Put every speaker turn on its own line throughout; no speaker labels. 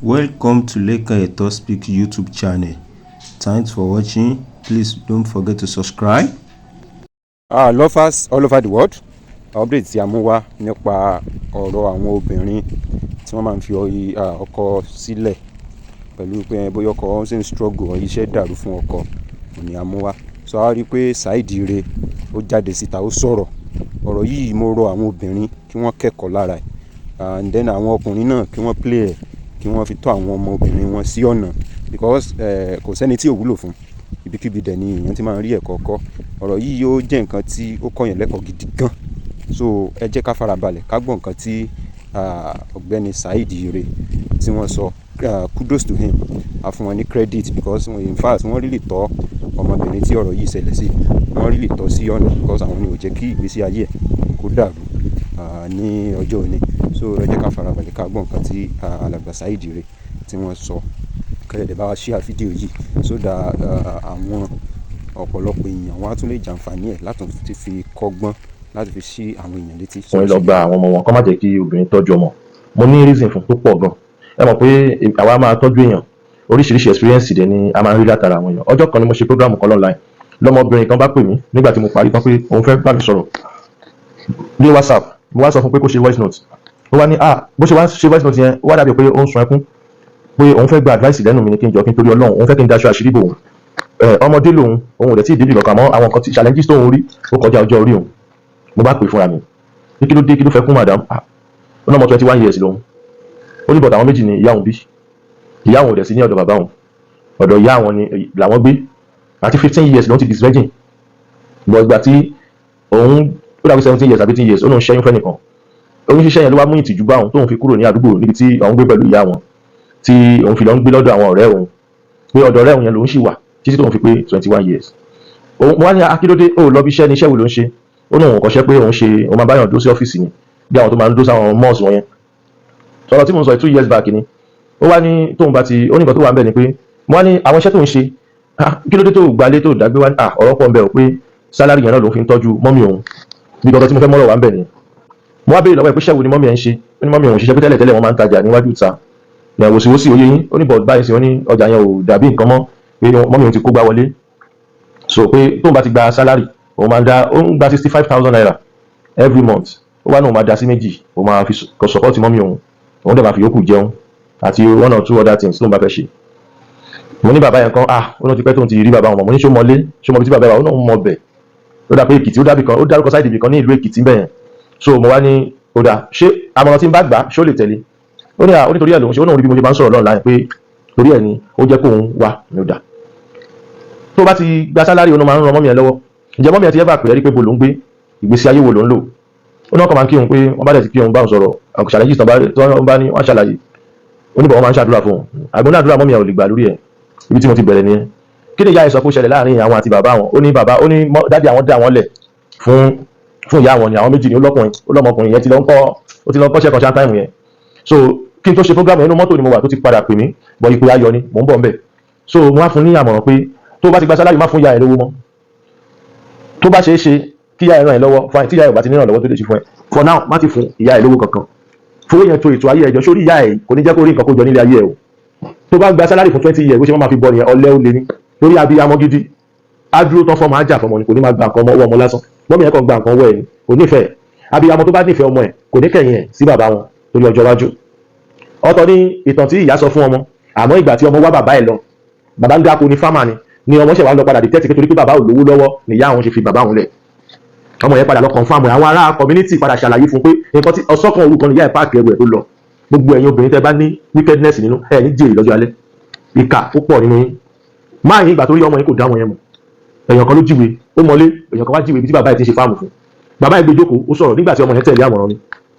Welcome to Lekan Eto Speak YouTube channel. Thanks for watching. Please don't forget to subscribe.
Lovers all over the world, update tí a mú wá nípa ọ̀rọ̀ àwọn obìnrin tí wọ́n máa ń fi ọkọ sílẹ̀ pẹ̀lú pé bóyá ọkọ wọn sì ń struggle, iṣẹ́ dàrú fún ọkọ òní a mú wá. So a rí i pé Saheed Ire ó jáde síta, ó sọ̀rọ̀. Ọ̀rọ̀ yìí, mo rọ àwọn obìnrin kí wọ́n kẹ́kọ̀ọ́ lára ẹ̀, and then àwọn ọkùnrin náà kí wọ́n play ẹ̀, kí wọ́n fi tọ́ àwọn ọmọ obìnrin wọn sí ọ̀nà, because kò sẹ́ni tí ò wúlò fún. Ibikíbi dẹ̀ ni èèyàn ti máa ń rí ẹ̀kọ́ kọ́. Ọ̀rọ̀ yìí yóò jẹ́ nǹkan tí ó kọ́ yẹn lẹ́kọ̀ọ́ gidi gan. So ẹ jẹ́ ká farabalẹ̀ ká gbọ́ nǹkan tí ọ̀gbẹ́ni Saheed Ire tí wọ́n sọ. Kudos to him, a fún wọn ní credit because in fact wọ́n really tọ́ ọmọbìnrin tí ọ̀rọ̀ yìí ṣẹlẹ̀ sí, wọ́n really tọ́ sí ọ̀nà, because àwọn ni ò jẹ́ kí ìgbésí ayé ẹ̀ kó dàrú ní ọjọ́ òní. So ẹ jẹ́ ká farabalẹ̀ ká gbọ́ nǹkan tí alàgbà Saheed Ire tí wọ́n sọ. Kẹ́ ẹ dẹ̀ bá wa share fídíò yìí so that àwọn ọ̀pọ̀lọpọ̀ èèyàn wọ́n á tún lè jàǹfààní ẹ̀ láti ti fi kọ́gbọ́n, láti fi ṣí àwọn èèyàn létí.
Ọkùnrin lọ gba àwọn ọmọ wọn, kọ́ má jẹ́ kí obìnrin tọ́jú ọmọ. Mo ní reason fún tó pọ̀ gan. Ẹ mọ̀ pé àwa máa tọ́jú èèyàn, oríṣiríṣi experience dẹ̀ ni a máa ń rí látara àwọn èèyàn. Ọjọ́ kan ni mo ṣe program kan online, lọ́mọbìnrin kan bá pè mí nígbà tí mo parí tán pé òun fẹ́ bá mi sọ̀rọ̀ ní WhatsApp. Mo wá sọ fún pé kó ṣe voice note. Ó wá ní, ah, bó ṣe wá ṣe voice note yẹn, ó wá dàbí pé ó ń sun ẹkún, pé òun fẹ́ gba advice lẹ́nu mi ní kí n jọ, kí n torí Ọlọ́run, òun fẹ́ kí n daṣọ àṣírí bò òun. Ọmọdé lòun, òun ò dẹ̀ tí ì débi kankan mọ́. Àwọn nǹkan tí challenges tóun rí, ó kọjá ọjọ́ orí òun. Mo bá pè fúnra mi ní, "Kí ló dé? Kí ló fẹ́ kún, madam?" Ah, ó náà mọ 21 years lòun. Ó ní but àwọn méjì ni ìyá òun bí. Ìyá òun ò dẹ̀ sí ní ọ̀dọ̀ bàbá òun, ọ̀dọ̀ ìyá àwọn ni làwọn gbé. Àti 15 years lòun ti disvirgin, but ìgbà tí òun ó dàbí 17 years àbí 18 years, ó lóun ṣẹ́yún fẹ́ nìkan. Oyún ṣíṣẹ́ yẹn ló wá mú ìtìjú bá òun, tóun fi kúrò ní àdúgbò níbi tí òun gbé pẹ̀lú ìyá wọn, tí òun fi lọ ń gbé lọ́dọ̀ àwọn ọ̀rẹ́ òun, pé ọ̀dọ̀ ọ̀rẹ́ òun yẹn lòun sì wà títí tóun fi pé 21 years. Òun wá ní akílódé ó lọ bí iṣẹ́ ní iṣẹ́ wo ló ń ṣe? Ó ní òun kọ́ṣẹ́, pé òun ṣe òun máa báyàn dó sí ọ́fíìsì ni, bí àwọn tó máa ń dó sáwọn malls wọn yẹn. Sọ̀rọ̀ tí mo ń sọ 2 years back ni. Ó wá ní tóun bá ti ó ní nǹkan tó wà ń bẹ̀ ni pé mo wá ní àwọn iṣẹ́ tó ń ṣe, kí ló dé tó gbalé tó dágbé wá ní ọ̀rọ̀ pọ̀ ń bẹ̀ ò, pé salary yẹn náà ló fi ń tọ́jú mummy òun. Bí kankan tí mo fẹ́ mọ́rọ̀ wá ń bẹ̀ ni. Mo wá béèrè lọ́wọ́ ẹ̀ pé ṣẹ́wó ni mummy ẹ̀ ń ṣe? Ó ní mummy òun ṣiṣẹ́, pé tẹ́lẹ̀ tẹ́lẹ̀ wọ́n máa ń tajà níwájú ìta ní àwòsíwòsí oyè yín. Ó ní but báyìí sí, ó ní ọjà yẹn ò dàbí nǹkan mọ́, pé mummy òun ti kó gbá wọlé. So pé tóun bá ti gba salary, òun máa ń dá, ó ń gba ₦65,000 every month. Ó wá náà máa dá sí méjì, òun máa fi support mummy òun, òun dẹ̀ máa fi yókù jẹun àti one or two other things tóun bá fẹ́ ṣe. Mo ní bàbá yẹn kan, ah, ó náà ti pẹ́ tóun ti rí bàbá wọn. Mo ní ṣó mọlé, ṣó mọ ibi tí bàbá yẹn wà? Ó náà mọ bẹ̀, ó dà pé Èkìtì, ó dàbí kan, ó dárúkọ side ibì kan ní ìlú Èkìtì bẹ́ẹ̀ yẹn. So mo wá ní ó dà, ṣé àmọ̀ràn tí ń bá gbà, ṣó lè tẹ̀lé? Ó ní à, ó nítorí ẹ̀ lòun ṣe, ó náà rí bí mo ṣe máa ń sọ̀rọ̀ lọ́nà pé torí ẹ̀ ni ó jẹ́ kóun wá ní. Ó dà, tó bá ti gba salary, ó náà máa ń ran mummy ẹ̀ lọ́wọ́. Ǹjẹ́ mummy ẹ̀ ti ẹ́ bá pè é rí pé bo ló ń gbé, ìgbésí ayé wo ló ń lò? Ó náà kàn máa ń kí òun, pé wọ́n bá dẹ̀ ti kí òun, bá òun sọ̀rọ̀, àwọn challenges tó bá ní, wọ́n ṣàlàyé. Ó ní bọ̀ wọ́n máa ń ṣàdúrà fún òun. Àgbọn náà àdúrà mummy ẹ̀ ò lè gbà lórí ẹ̀. Ibi tí mo ti bẹ̀rẹ̀ nìyẹn. Kí ni ìyá ẹ̀ sọ pé ó ṣẹlẹ̀ láàrin àwọn àti bàbá wọn? Ó ní bàbá, ó ní daddy àwọn dá àwọn lẹ̀ fún ìyá àwọn ni. Àwọn méjì ni, ó lọ́kùnrin, ó lọ́mọkùnrin yẹn ti lọ ń kọ́, ó ti lọ kọ́ṣẹ́ kan ṣáà time yẹn. So kí n tó ṣe program, inú mọ́tò ni mo wà tó ti padà pè mí bọ̀. Ìpè ayọ̀ ni, mò ń bọ̀ ń bẹ̀. So mo wá fún ní àmọ̀ràn pé tó bá ti gba salary, má fún ìyá ẹ̀ lówó mọ́. Tó bá ṣeé ṣe kí ìyá ẹ̀ ràn ẹ́ lọ́wọ́, fine. Tí ìyá ẹ̀ ò bá ti ní ìrànlọ́wọ́ tó lè ṣe fún ẹ, for now, má ti fún ìyá ẹ̀ lówó kankan. Fowó yẹn to ètò ayé ẹjọ́ sórí ìyá ẹ̀, kò ní jẹ́ kó rí nǹkan kó jọ nílé ayé ẹ̀ o. Tó bá gba salary fún 20 years, bó ṣe máa fi bọ́ nìyẹn. Ọlẹ́ ó lé ní lórí abiyamọ gidi, á dúró tán fọmọ, á jà fọmọ ni. Kò ní máa gba nǹkan ọmọ, owó ọmọ lásán. Mummy yẹn kàn gba nǹkan ọwọ́ ẹ̀ ni, kò nífẹ̀ẹ́. Abiyamọ tó bá nífẹ̀ẹ́ ọmọ ẹ̀, kò ní kẹ̀yìn ẹ̀ sí bàbá wọn torí ọjọ́ iwájú. Ọ̀tọ̀ ní ìtàn tí ìyá sọ fún ọmọ, àmọ́ ìgbà tí ọmọ wá bàbá ẹ̀ lọ, bàbá ń dáko ní, farmer ni, ni ọmọ ṣẹ̀ wá lọ padà detect pé torí pé bàbá ò lówó lọ́wọ́ ni ìyá àwọn ṣe fi bàbá òun lẹ̀. Ọmọ yẹn padà lọ confirm ẹ̀. Àwọn ará community padà ṣàlàyé fún pé nǹkan tí ọsọ́kan òru kan ní ìyá ẹ̀ pack ẹrù ẹ̀ tó lọ. Gbogbo ẹ̀yin obìnrin tẹ́ bá ní wickedness nínú ẹ̀, ní jèrè lọ́jọ́ alẹ́. Ìkà ó pọ̀ nínú yín. Máa yín ìgbà tó rí ọmọ yín, kò dá wọn yẹn mọ̀. Èèyàn kan ló jíwe, ó mọlé. Èèyàn kan wá jíwe ibi tí bàbá ẹ̀ ti ṣe farm fún. Bàbá ẹ̀ gbé jókòó, ó sọ̀rọ̀ nígbà tí ọmọ yẹn tẹ̀lé àmọ̀ràn mi.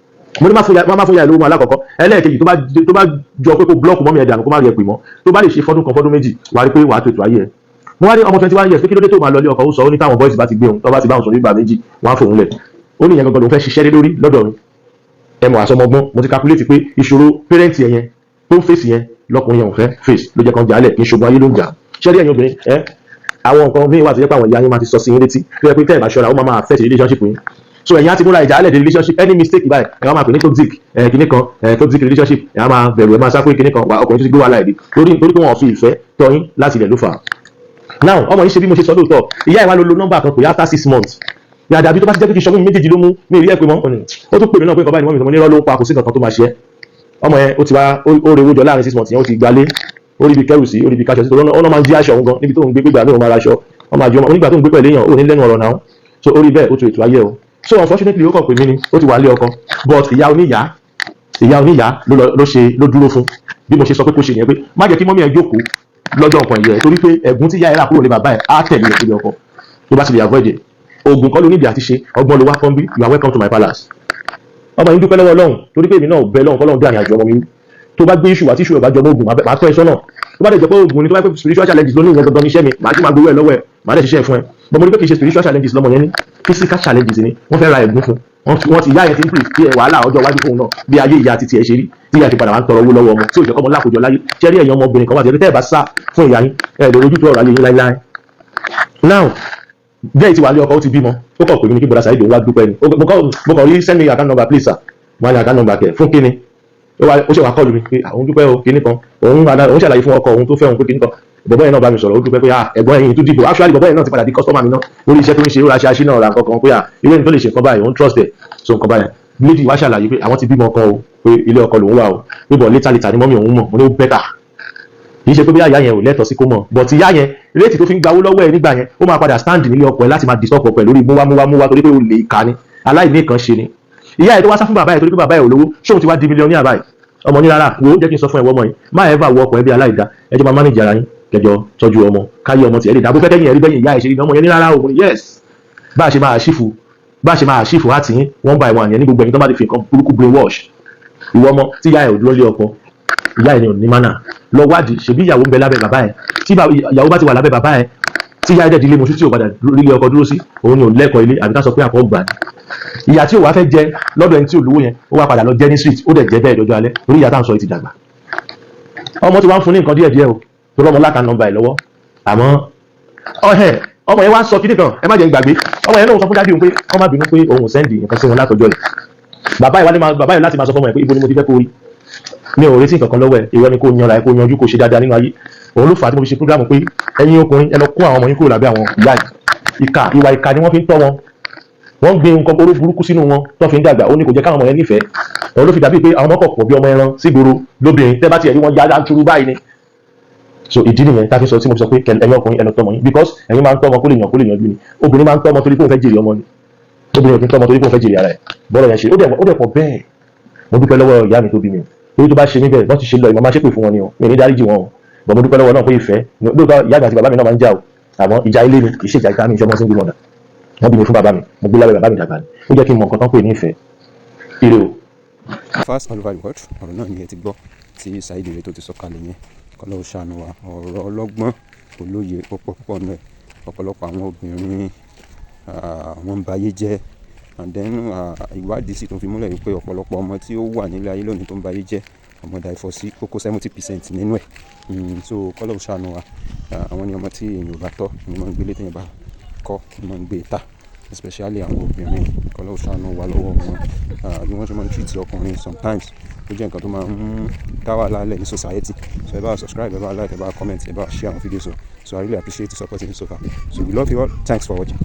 Mo ní má fún ya ìlú wọn alákọ̀ọ́kọ́. Ẹlẹ́ẹ̀kejì, tó bá jọ pé kó block mummy ẹ̀ dànù, kó má rí ẹ pè mọ́, tó bá lè ṣe fọ́dún kan, fọ́dún 2, wàá rí pé wàá tó ètò ayé ẹ̀. Mo wá ní ọmọ 21 years, pé kí ló dé tó máa lọ ilé ọkọ? Ó sọ, ó ní táwọn boys bá ti gbé òun, tó bá ti bá òun sọ nígbà 2, wọ́n á fòun lẹ̀. Ó ní ìyẹn gangan lòun fẹ́ ṣiṣẹ́ lé lórí lọ́dọ̀ mi. Ẹ mọ̀ àsọmọgbọ́n, mo ti calculate pé ìṣòro parent ẹ̀ yẹn tó ń face yẹn, lọkùnrin yẹn ò fẹ́ face, ló jẹ́ kan jálẹ̀. Kì í ṣogun ayé ló ń jà. Ṣé rí ẹ̀yin obìnrin ẹ, àwọn nǹkan míì wà tó jẹ́ pé àwọn ìyá yín máa ti sọ sí yín létí, tó yẹ pé tẹ́ ẹ̀ bá ṣọ́ra, ó máa máa affect relationship yín. So ẹ̀yin á ti múra ìjà alẹ́ de relationship. Any mistake báyìí, ẹ̀ wá máa pè ní toxic, ẹ̀ kinní kan, ẹ̀ toxic relationship. Ẹ̀ á máa bẹ̀rù, ẹ̀ máa sá pé kinní kan wà. Ọkùnrin tó ti gbé wàhálà ẹ̀ dé torí pé wọ́n fi ìfẹ́ tọ́ yín láti ilẹ̀ ló fà á. Now, ọmọ yìí ṣe bí mo ṣe sọ lóòótọ́. Ìyá ìwà ló lo nọ́mbà kan pé after 6 months yàdà bí tó bá ti jẹ́ pé kí n sọ fún mi méjèèjì ló mú mi rí ẹ̀ pé mọ́. Ó tún pè mí náà pé nǹkan báyìí ni wọ́n mi sọ. Mo ní irọ́ ló ń pa, kò sí nǹkan kan tó máa ṣe é. Ọmọ yẹn, ó ti wá ó rewó jọ láàrin 6 months yẹn, ó ti gbalé, ó rí ibi kẹrù sí, ó rí ibi káṣọ sí, torí ó náà máa ń jí aṣọ òun gan níbi tó ń gbé gbégbà lóun máa raṣọ. Wọ́n máa jí ọmọ onígbà tó ń gbé pẹ̀lú èèyàn, ó ní lẹ́nu ọ̀rọ̀ náà. So ó rí bẹ́ẹ̀, ó tu ètò ayé o. So unfortunately, ó kàn pè mí ni, ó ti wà lé ọkọ, but ìyá oníyàá, ìyá oníyàá ló lọ ló ṣe ló dúró fún. Bí mo ṣe sọ pé kó ṣe nìyẹn, pé má jẹ́ kí mummy ẹ̀ jókòó lọ́jọ́ nǹkan ìyẹn, torí pé ẹ̀gún tí ìyá ẹ̀ rà kúrò ní bàbá ẹ̀ á tẹ̀lé ẹ̀ síbi ọkọ. Tó bá ti lè avoid ẹ̀, oògùn kọ́ ló níbi àti ṣe ọgbọ́n ló wá kán bí. You are welcome to my palace. Ọmọ yìí dúpẹ́ lọ́wọ́ Ọlọ́run, torí pé èmi náà bẹ Ọlọ́run kọ́lọ́run dé àrìn àjò ọmọ mi. Tó bá gbé issue wá, tí issue ẹ̀ bá jọ mọ́ oògùn, màá tọ́ ẹ sọ́nà. Tó bá dẹ̀ jẹ́ pé oògùn ni, tó bá pẹ́ spiritual challenges ló ní, ìyẹn gangan níṣẹ́ mi, màá tún máa gbowó ẹ̀ lọ́wọ́ ẹ̀, màá dẹ̀ ṣiṣẹ́ fún ẹ. But mo rí pé kì í ṣe spiritual challenges lọ́mọ yẹn ní, physical challenges ni. Wọ́n fẹ́ ra ẹ̀gún fún wọ́n ti ìyá yẹn ti ń pè kí ẹ wàhálà ọjọ́ iwájú fóun náà, bí ayé ìyá titi ẹ̀ ṣe rí, tí ìyá fi padà wá ń tọrọ owó lọ́wọ́ ọmọ tí ò jẹ́ kọ́mọ lákòjọ láyé. Ṣẹ́rí ẹ̀yàn ọmọbìnrin kan wà tí ẹ tẹ́ ẹ bá sá fún ìyá yín, ẹ lè rojú tó ọ̀rọ̀ ayé yín láíláí. Now, bẹ́ẹ̀ ti wà lé ọkọ, ó ti bímọ. Ó kàn pè mí ní kí bọ́dà Saheed òun wá dúpẹ́ ni. Mo kàn rí, "Send me your account number, please, sir." Mo á ní, "Account number kẹ̀ fún kíni?" Ó ṣe wá call mi pé àwọn dúpẹ́ o, kíní kan, òun ṣàlàyé fún ọkọ òun tó fẹ́ òun pé kíní kan. Bọ̀bọ́ yẹn náà bá mi sọ̀rọ̀, ó dúpẹ́ pé ah, ẹ̀gbọ́n ẹ̀yìn tó dìbò. Actually, bọ̀bọ́ yẹn náà ti padà di customer mi náà lórí iṣẹ́ tó ń ṣe. Ó ra ṣe aṣínà ra nǹkan kan pé ah, irú ẹni tó lè ṣe nǹkan báyìí, òun trust ẹ̀. So nǹkan báyìí lady wá ṣàlàyé pé àwọn ti bímọ kan o, pé ilé ọkọ lòun wà o, pé bọ̀ later later ni mummy òun mọ̀. Mo ní ó better. Kì í ṣe pé bí àyà yẹn ò lẹ́tọ̀ọ́ sí kó mọ̀, but ìyá yẹn, rate tó fi ń gbawó lọ́wọ́ ẹ̀ nígbà yẹn, ó máa padà stand nílé ọkọ ẹ̀ láti máa disturb ọkọ ẹ̀ lórí múwá múwá múwá, torí pé ó lè kà ní aláìní kan ṣe ni. Ìyá ẹ̀ tó wá sá fún bàbá ẹ̀ torí pé bàbá ẹ̀ ò lówó, ṣóun ti wá di millionaire báyìí? Ọmọ ní rárá. Wo, jẹ́ kí n sọ fún ẹ, wọ́mọ yìí, má ẹ̀ bá wọ ọkọ ẹ bí aláìda. Ẹ jẹ́ máa manage ara yín, kẹjọ tọ́jú ọmọ, káyé ọmọ tiẹ̀ lè dá. Bó fẹ́ kẹ́yìn ẹ̀rí bẹ́yìn ìyá ẹ̀ ṣe rí. Ọmọ yẹn ní rárá o. Yes, bá a ṣe máa ṣífù àti yín one by one yẹn ní gbogbo ẹ̀yin tó bá ti fi nǹkan burúkú brainwash. Ìwọ ọmọ tí ìyá ẹ̀ ò dúró lé ọkọ, ìyá ẹ̀ ni ò ní mánà. Lọ wádìí, ṣèbí ìyàwó ń bẹ lábẹ́ bàbá ẹ̀. Tí ìyàwó bá ti wà lábẹ́ bàbá ẹ̀, tí ìyá ẹ̀ dẹ̀ di ilé mọṣú, tí ò padà rílé ọkọ dúró sí, òun ni ò lẹ́kọ̀ọ́ ilé, àbí ká sọ pé àkọ́ gbà ní. Ìyá tí ò wá fẹ́ jẹ lọ́dọ̀ ẹni tí ò lówó yẹn, ó wá padà lọ jẹ ní street. Ó dẹ̀ jẹ́ bẹ́ẹ̀ dọjọ́ alẹ́, torí ìyá tá à ń sọ yìí ti dàgbà. Ọmọ tí wàá ń fún ní nǹkan díẹ̀ díẹ̀ o, torí ọmọ l'account number ẹ̀ lọ́wọ́. Àmọ́ ọ̀hẹ́ ọmọ yẹn wá sọ kíní kan, ẹ má jẹ́ n gbàgbé. Ọmọ yẹn náà sọ fún daddy òun pé kọ́ má bínú pé òun ò send nǹkan sí wọn látọjọ́ yìí. Bàbá yìí wá ní bàbá yìí láti máa sọ fún ọmọ yẹn pé ibo ni mo ti fẹ́ kó rí, mi ò retí nǹkan kan lọ́wọ́ ẹ̀, ìwọ ni kò yanra ẹ, kó yanjú, kó ṣe dáadáa nínú ayé. Òun ló fà á tí mo fi ṣe program pé ẹ̀yin ọkùnrin, ẹ lọ kó àwọn ọmọ yín kúrò lábẹ́ àwọn ìyá yìí. Ìkà, ìwà ìkà ni wọ́n fi ń tọ́ wọn. Wọ́n gbin nǹkan oró burúkú sínú wọn tó fi ń dàgbà. Ó ní kò jẹ́ káwọn ọmọ yẹn nífẹ̀ẹ́. Òun ló fi dàbí pé àwọn ọmọ kọ̀ pọ̀ bí ọmọ ẹran sígboro lóbìnrin. Tẹ́ bá tiẹ̀ rí wọn, yára turu báyìí ni. So ìdí nìyẹn tá a fi sọ tí mo fi sọ pé ẹ̀yin ọkùnrin, ẹ lọ tọ́mọ yín, because ẹ̀yin máa ń tọ́mọ kó lè yàn, kó lè yanjú ni. Obìnrin máa ń tọ́mọ torí pé òun fẹ́ jèrè ọmọ ni. Obìnrin ò kí ń tọ́mọ torí pé òun fẹ́ jèrè ara ẹ̀. Bọ́ọ̀rọ̀ yẹn ṣe ó dẹ̀ pọ̀ bẹ́ẹ̀. Mo dúpẹ́ lọ́wọ́ ìyá mi tó bí mi, torí tó bá ṣe mí bẹ́ẹ̀, wọ́n ti ṣe lọ, ìmọ̀ máa ṣépè fún wọn ni o, mi ò ní dáríjì wọn o. But mo dúpẹ́ lọ́wọ́ náà pé ìfẹ́ lóòótọ́, ìyá mi àti bàbá mi náà máa ń jà o, àmọ́ ìjà ilé ni, kì í ṣe ìjà ìta. Mi ìṣọmọ single mother, wọ́n bí mi fún bàbá mi, mo gbé lábẹ́ bàbá mi dàgbà ni. Ó jẹ́ kí n mọ nǹkan tán pè ní ìfẹ́. Ire o.
Fast all over the world, ọ̀rọ̀ náà ni ẹ ti gbọ́ tí Saheed Ire tó ti sọ kalẹ̀ yẹn. Kọ́lọ́hun ṣàánú wa. Ọ̀rọ̀ ọlọ́gbọ́n, olóye púpọ̀ púpọ̀ nù ẹ̀. Ọ̀pọ̀lọpọ̀ àwọn obìnrin, wọ́n ń ba ayé jẹ́. And then, ìwádìí sì tún fi múlẹ̀ wípé ọ̀pọ̀lọpọ̀ ọmọ tí ó wà nílé ayé lónìí tó ń ba ayé jẹ́, ọmọ divorcee ó kó 70% nínú ẹ̀. So kọ́lọ́hun ṣàánú wa. Àwọn ni ọmọ tí èèyàn ò bá tọ́ ni wọ́n ń gbé lé, tí èèyàn bá kọ́ ni wọ́n ń gbé ta, especially àwọn obìnrin. Kọ́lọ́hun ṣàánú wa lọ́wọ́ wọn. Bí wọ́n ṣe máa ń treat ọkùnrin sometimes, ó jẹ́ nǹkan tó máa ń dá wàhálà lẹ̀ ní society. So ẹ bá wa subscribe, ẹ bá wa like, ẹ bá wa comment, ẹ bá wa share àwọn videos o. So I really appreciate the support so far. So we love you all. Thanks for watching.